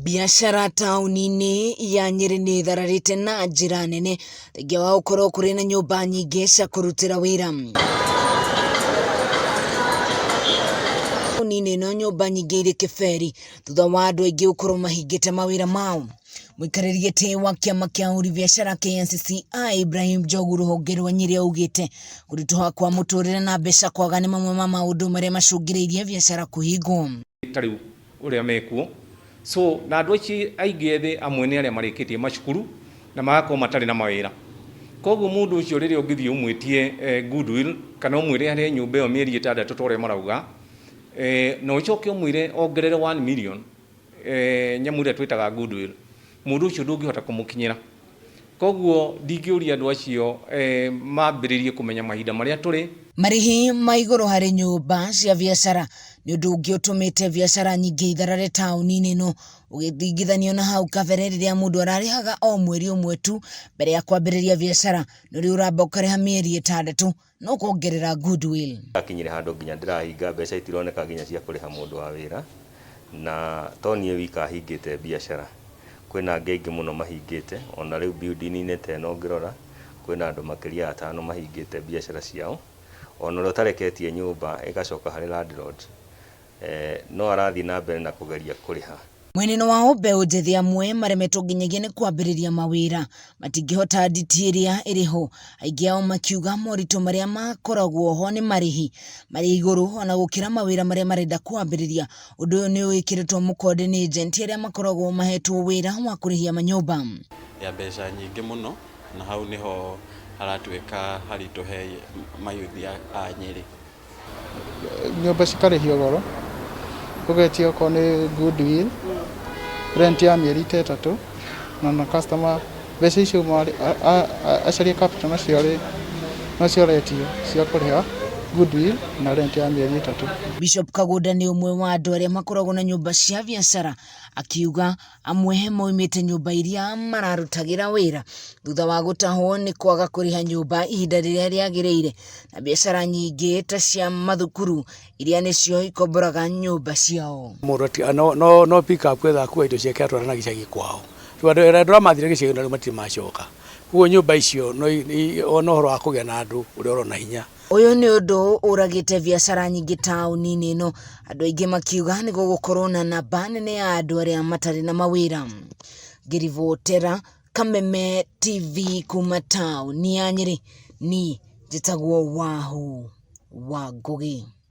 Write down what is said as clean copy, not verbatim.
Biacara taũni-inĩ ya Nyĩrĩ nĩ ĩthararĩte na njĩra nene thengia wa gũkorwo kũrĩ na nyũmba nyingĩ cia kũrutĩra wĩra. Taũni-inĩ ĩno nyũmba nyingĩ irĩ kĩberi thutha wa andũ aingĩ gũkorwo mahingĩte mawĩra mao. Mũikarĩri gĩtĩ wa kĩama kĩa ahũri biacara KNCCI Ibrahim Njogu rũhonge rwa Nyĩrĩ augĩte kũritũha kwa mũtũrĩre na mbeca kwaga nĩ mamwe ma maũndũ marĩa macũngĩrĩirie biacara kũhingwo. Ta rĩu ũrĩa mekuo so na andũ aici aingĩ ethĩ amwe nĩ arĩa marĩkĩtie macukuru na magakorwo matarĩ na mawĩra. Koguo mũndũ ũcio rĩrĩa ũngĩthiĩ ũmwĩtie goodwill kana ũmwĩre arĩhe nyũmba ĩyo mĩeri ĩtandatũ ta ũrĩa marauga, na ũcoke ũmwĩre ongerere 1 million nyamũ ĩrĩa twĩtaga goodwill, mũndũ ũcio ndũngĩhota kũmũkinyĩra. Koguo ndingĩũria andũ acio mambĩrĩrie kũmenya mahinda marĩa tũrĩ. Marĩhi ma igũrũ harĩ nyũmba cia biacara nĩ ũndũ ũngĩ ũtũmĩte biacara nyingĩ itharare taũni-inĩ ĩno ũgĩringithanio na hau kabere rĩrĩa mũndũ ararĩhaga o mweri ũmwe tu mbere ya kwambĩrĩria biacara, no rĩu ũramba ũkarĩha mĩeri ĩtandatũ na ũkongerera goodwill. Ndakinyire handũ nginya ndĩrahinga mbeca itironeka nginya cia kũrĩha mũndũ wa wĩra, na to niĩ wika hingĩte biacara, kwĩna angĩ aingĩ mũno mahingĩte, ona rĩu building -inĩ ta ĩno ũngĩrora, kwĩna andũ makĩria ya atano mahingĩte biacara ciao, ona ũrĩa ũtareketie nyũmba ĩgacoka harĩ landlord, no arathiĩ na mbere na kũgeria kũrĩha. Mwena-inĩ wao mbeũ njĩthĩ amwe maremetwo nginyagia nĩ kwambĩrĩria mawĩra matingĩhota nditi ĩrĩa ĩrĩ ho, aingĩ ao makiuga moritũ marĩa makoragwo ho nĩ marĩhi marĩ igũrũ ona gũkĩra mawĩra marĩa marenda kwambĩrĩria. Ũndũ ũyũ nĩ wĩkĩrĩtwo mũkonde nĩ ĩjenti arĩa makoragwo mahetwo wĩra wa kũrĩhia manyũmba. Ya mbeca nyingĩ mũno na hau nĩho haratuĩka haritũ he mayuthi a Nyĩrĩ. Nyũmba cikarĩhio goro, ũgetio okorwo nĩ goodwill, rent ya mĩeri ta ĩtatũ, na customer mbeca icio acaria capital nacio rĩ, nocio aretio cia kũrĩha goodwill na rent ya mĩeri ĩtatũ. Bishop Kagũnda nĩ ũmwe wa andũ arĩa makoragwo na nyũmba cia biacara, akiuga amwe moimĩte nyũmba iria mararutagĩra wĩra thutha wa gũtahwo nĩ kwaga kũrĩha nyũmba ihinda rĩrĩa rĩagĩrĩire na biacara nyingĩ ta cia mathukuru iria nĩcio ikomboraga nyũmba ciao. Mũndũ no, no, no pick up etha kuoya indo ciake atwara na gĩcagi kwao. Rĩu andũ arĩa mathire gĩcagi na rĩu matirĩ macoka. Koguo nyũmba icio no ona ũhoro wa kũgĩa na andũ ũrĩa ũrona hinya. Ũyũ nĩ ũndũ ũragĩte biacara nyingĩ taũni-inĩ ĩno, andũ aingĩ makiuga nĩ gũgũkorwo na namba nene ya andũ arĩa matarĩ na mawĩra. Ngĩribotera Kameme TV kuma taũni ya Nyĩrĩ, niĩ njĩtagwo Wahu wa Ngũgĩ.